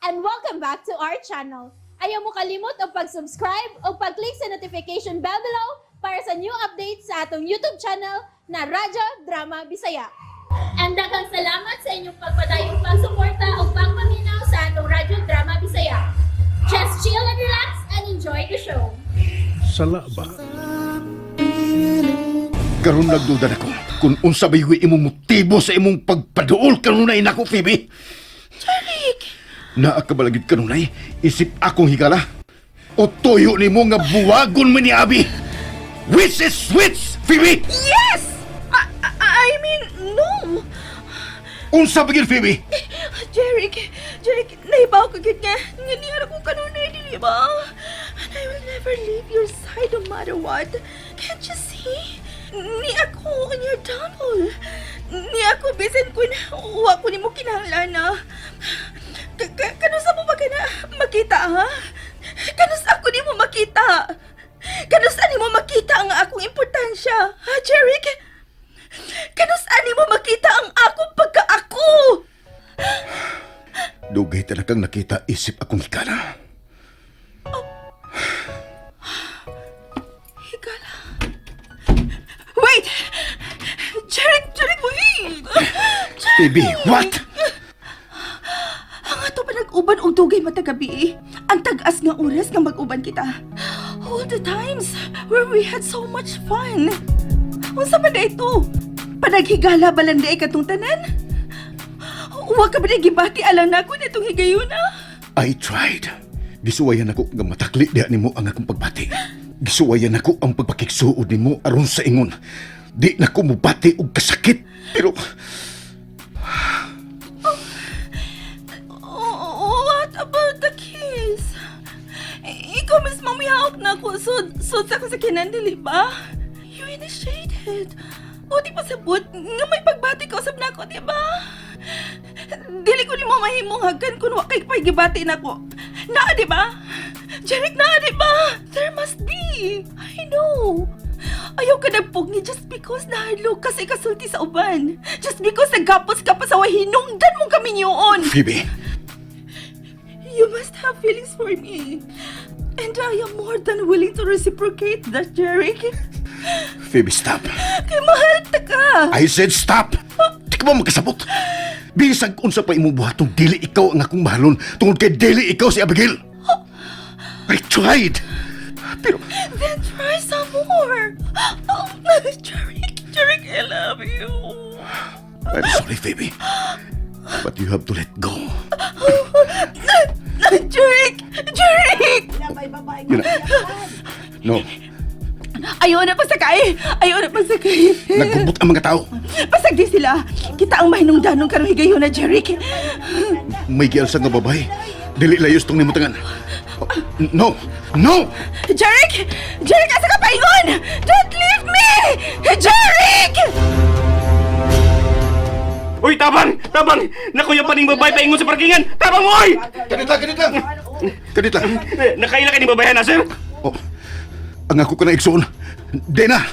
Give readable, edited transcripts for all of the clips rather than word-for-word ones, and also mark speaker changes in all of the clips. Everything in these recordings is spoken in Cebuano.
Speaker 1: And welcome back to our channel. Ayaw mo kalimot og pag-subscribe o pag-click sa notification bell below para sa new updates sa atong YouTube channel na Radyo Drama Bisaya. And daghang salamat sa inyong pagpadayong pagsuporta o pagpaminaw sa atong Radyo Drama Bisaya. Just chill and relax and enjoy the show.
Speaker 2: Sala ba?
Speaker 3: Karon nagduda nako kung unsa ba yung imong motibo sa imong pagpaduol kanunay nako, Phoebe.
Speaker 4: Jeric!
Speaker 3: Naa ka ba lagi kanunay, isip akong higala? O tuyo nimo nga buwagon mo ni Abi? Which is which, Phoebe?
Speaker 4: Yes! I mean, no!
Speaker 3: Unsa ba gyud, Phoebe?
Speaker 4: Jeric, Jeric, nahibaw ka gyud nga niara ko kanunay, dili ba? And I will never leave your side no matter what. Can't you see? Ni ako on your downfall. Ni ako bisan kun wa ko nimo kinahanglan na. Kanus-a mo ba kana makita, ha? Kanus-a ko nimo makita? Kanus-a nimo makita ang akong importansya, ha, Jeric? Kanus-a nimo makita ang akong pagka-ako?
Speaker 3: Dugay talagang nakita isip akong higala.
Speaker 4: Higala. Wait! Jeric, Jeric, wait!
Speaker 3: Phoebe, what?
Speaker 4: Ang ato pa nag-uban og dugay matag gabii. Ang tag-as nga oras nga mag-uban kita. All the times where we had so much fun. Unsa man diay to? Panaghigala ba lang diay katong tanan? Wa ka ba gibati alang nako natong higayuna?
Speaker 3: I tried. Gisuwayan ako nga matakli diha nimo ang akong pagbati. Gisuwayan ako ang pagpakigsuod nimo aron sa ingon. Di na ko mubati og kasakit. Pero
Speaker 4: Oh, what about the kiss? Ikaw mismo mihawak nako. Sud, sud sa akong sakyanan, dili ba? You initiated. Buti pa sabot nga may pagbati ka usab nako, di ba? Dili ko nimo mahimong hagan kung wa kay pagibati nako. Naa, di ba? Jeric, naa, di ba? There must be. I know. Ayaw ka nagpugni just because nahadlok ka sa ikasulti sa uban. Just because nagkapos ka pa sa hinungdan mong kaminyoon.
Speaker 3: Phoebe,
Speaker 4: You must have feelings for me. And I am more than willing to reciprocate that, Jeric.
Speaker 3: Phoebe, stop.
Speaker 4: Kay mahal ta ka.
Speaker 3: I said stop! Di ka ba magkasabot? Bisag unsa pa imong buhaton, dili ikaw ang akong mahalon tungod kay dili ikaw si Abigail. I tried. Pero
Speaker 4: Then try some more. Oh, Jeric, Jeric, I love you.
Speaker 3: I'm sorry, Phoebe. But you have to let go.
Speaker 4: Jeric! Jeric!
Speaker 3: Yun na. No,
Speaker 4: Ayaw na pasakay! Ayaw na pasakay!
Speaker 3: Naggubot ang mga tao.
Speaker 4: Pasagdi sila! Kita ang mahinungdanon karong higayuna, Jeric!
Speaker 3: May gialsa nga babae. Dili layos tong nimutangan. Oh, no! No!
Speaker 4: Jeric! Jeric, asa ka paingon? Don't leave me! Jeric!
Speaker 5: Uy, tabang! Tabang! Nakuya pa ning babae paingon sa parkingan! Tabang mo, oy!
Speaker 3: Kadit lang, kadit lang! Kadit lang.
Speaker 5: Nakaila ka ni babae na, sir?
Speaker 3: Oh, ang ako ka na igsoon. Di na!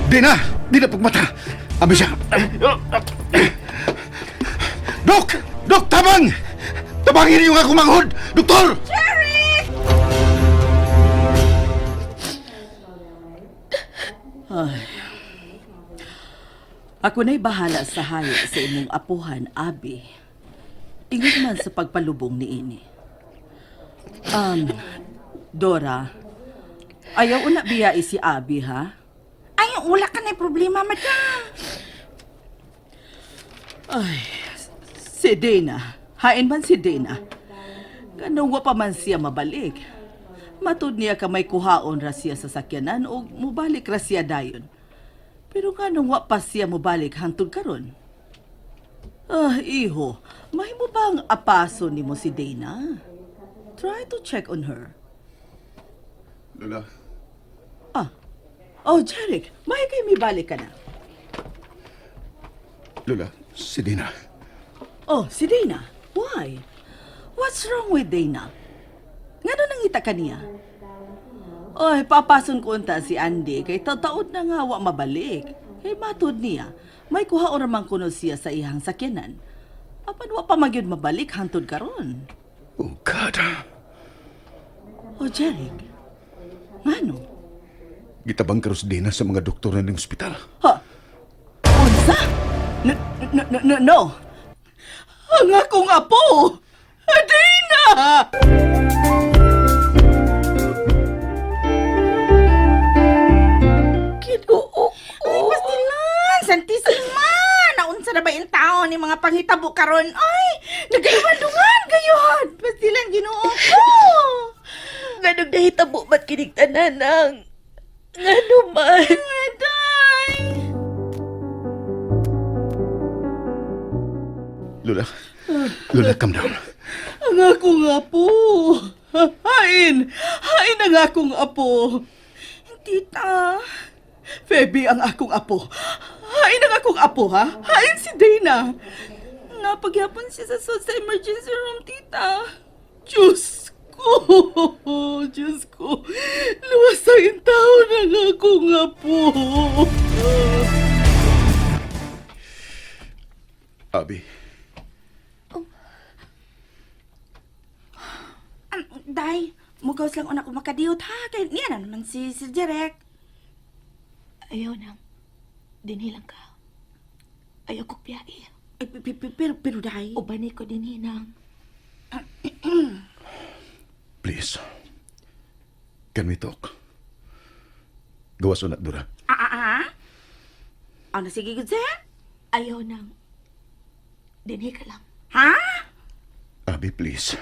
Speaker 3: Di na! Di na pagmata! Abi siya. Dok! Dok, tabang! Tabangin niyo nga akong manghod! Doktor!
Speaker 4: Jeric!
Speaker 6: Ay. Ako na'y bahala sa haya sa imong apuhan, Abi. Ingon man sa pagpalubong ni ini. Dora, ayaw una biyai si Abi, ha?
Speaker 4: Ay, wala ka na problema, madam.
Speaker 6: Ay, si Dana. Hain man si Dana. Ganong wa pa man siya mabalik. Matud niya ka may kuhaon ra siya sa sakyanan o mubalik ra siya dayon. Pero nganong wa pa siya mubalik hangtod karon? Ah, iho, mahimo bang apaso nimo si Dana? Try to check on her.
Speaker 3: Lola,
Speaker 6: Ah, oh, Jeric, may kay mibalik ka na.
Speaker 3: Lola, si Dina.
Speaker 6: Oh, si Dana. Why? What's wrong with Dana? Ngano nangita ka niya? Oy, papason ko unta si Andy kay tataod na nga wa mabalik. Kay matud niya, may kuha man kuno siya sa iyang sakyanan. Apan wa pa magyud mabalik hangtod karon.
Speaker 3: Oh, God.
Speaker 6: O Jeric, ngano?
Speaker 3: Gitabang karon si Dina sa mga doktor na ng ospital.
Speaker 6: Ha? Unsa? No, no, no, no, no. Ang akong apo! Dina! Ginoo ko.
Speaker 4: Ay, pastilan! Santisima! Naunsa na ba yung tao ni mga panghitabo karon? Ay, nagaiwandungan gayon! Pastilan, Ginoo ko!
Speaker 2: Nganong nahitabo ba't kinig tanan ang... Ngano man?
Speaker 4: Aday!
Speaker 3: Lola, Lola, calm down.
Speaker 6: Ang akong apo! Hain! Hain ang akong apo!
Speaker 4: Tita,
Speaker 6: Feby ang akong apo. Hain ang akong apo, ha? Hain si Dana.
Speaker 4: napagyapon siya sa sud sa emergency room, tita.
Speaker 6: Diyos ko! Diyos ko! Luwas sa taon ang akong apo.
Speaker 3: Abi,
Speaker 4: Day, mugaws lang una ko makadiyot ha. Kay niya na naman si Sir Jerek.
Speaker 2: Ayaw nang. Dinhi lang ka. Ayaw kong biyahe.
Speaker 4: Ay, pero, pero, Day.
Speaker 2: Ubani ko dinhi nang.
Speaker 3: please. Can we talk? Gawas na, Dura.
Speaker 4: Ah, ah, ah? Ano, sige, good sir?
Speaker 2: Ayaw nang. Dinhi ka lang.
Speaker 4: Ha?
Speaker 3: Abi, please.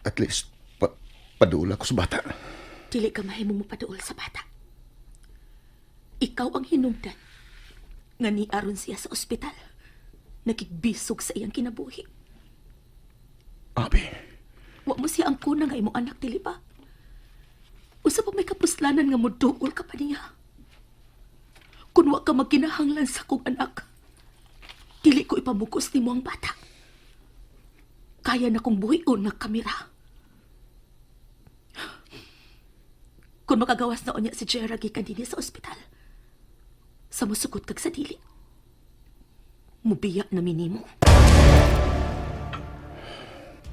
Speaker 3: At least, paduol ako sa bata.
Speaker 2: Dili ka mahimong mapaduol sa bata. Ikaw ang hinungdan nga niaron siya sa ospital. Nakigbisog sa iyang kinabuhi.
Speaker 3: Abi,
Speaker 2: Wa mo siya ang kuna nga imong anak, dili ba? Usa pa may kapuslanan nga moduol ka pa niya. Kun wa ka magkinahanglan sa kong anak, dili ko ipamugos nimo ang bata. Kaya na kong buhion nga kamera. Kung makagawas na unya si Jera gikan dinhi sa ospital, sa musugot kag sa dili. Mubiya na minimo.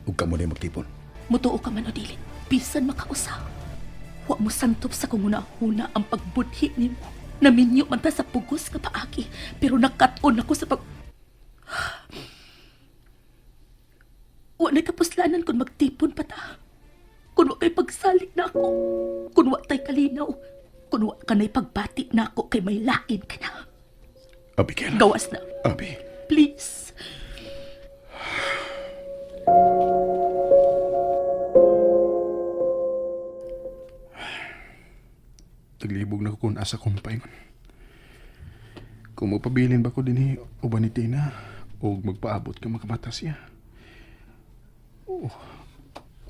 Speaker 3: huwag ka muna magtipon.
Speaker 2: Mutuo ka man o dili, bisan makausa. Wa mo santop sa kung huna ang pagbudhi nimo. Naminyo man ta sa pugos nga paagi, pero nakat-on ako sa pag... Wa na kapuslanan kung magtipon pa ta. Kung wa kay pagsalig na ako. Kung wa tay kalinaw. Kung wa ka na'y pagbati na ako kay may lain ka na.
Speaker 3: Abigail.
Speaker 2: Gawas na.
Speaker 3: Abi,
Speaker 2: Please.
Speaker 7: Taglibog na ko kung asa ko mapaingon. Kung magpabilin ba ko dinhi uban ni Tina o magpaabot ka makamata siya. O,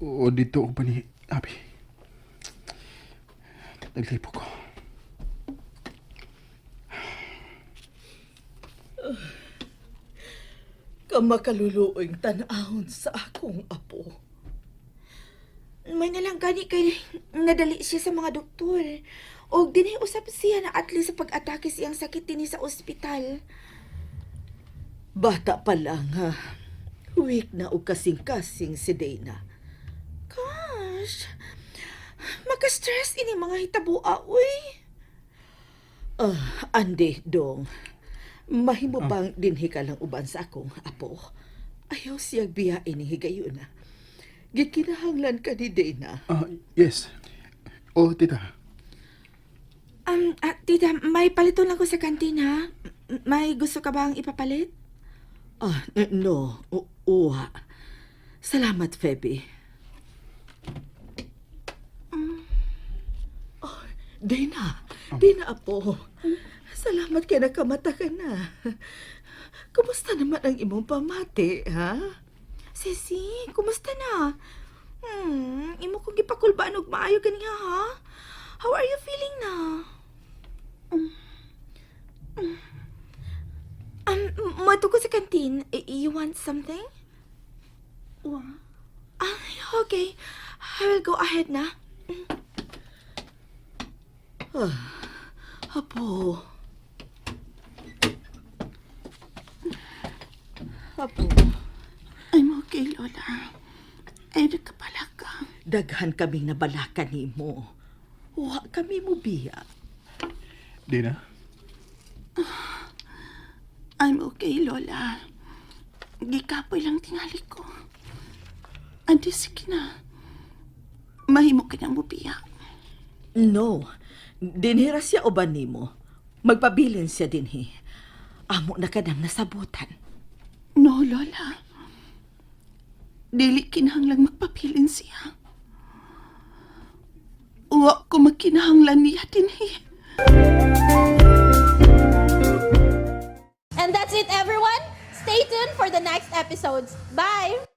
Speaker 7: o dito uban ni Abi. Taglibog ko.
Speaker 6: Kamakaluluoy tanahon sa akong apo.
Speaker 4: May nalang gani kay nadali siya sa mga doktor. Og dinhi usap siya na at least sa pag-atake siyang sakit dinhi sa ospital.
Speaker 6: Bata pa lang, ha? Weak na og kasing-kasing si Dana.
Speaker 4: Gosh, maka-stress ini mga hitaboa, uy.
Speaker 6: Ah, ande, dong. Mahimo bang dinhi ka lang uban sa akong apo? Ayaw siyang biyain ni higayon na. Gikinahanglan ka ni Dana.
Speaker 7: Ah, yes. Oh, tita.
Speaker 4: Tita, may paliton lang ko sa kantin, ha? May gusto ka bang ipapalit?
Speaker 6: Ah, no. Uwa. Salamat, Feby. Oh, Dana. Dana, apo. Salamat kay nakamata ka na. Kumusta naman ang imong pamati, ha?
Speaker 4: Sisi, kumusta na? Imo kong gipakulbaan og maayo ganiha, ha? How are you feeling na? Moadto ko sa kantin. You want something?
Speaker 2: Wa.
Speaker 4: Ah, okay. I will go ahead na.
Speaker 6: Apo. Apo.
Speaker 4: okay, Lola. Ay, nagkapalaka.
Speaker 6: Daghan kaming nabalaka nimo. Wa kami mo biya.
Speaker 7: Dina,
Speaker 4: I'm okay, Lola. Gikapoy lang tingali ko. Andi, sige na. Mahimo ka nang mubiya.
Speaker 6: No. Dinhi ra siya uban nimo. Magpabilin siya dinhi. Amo na ka nang nasabutan.
Speaker 4: No, Lola. Dili kinahanglang magpapilin siya. Wa ko magkinahanglan niya dinhi.
Speaker 1: And that's it, everyone. Stay tuned for the next episodes. Bye!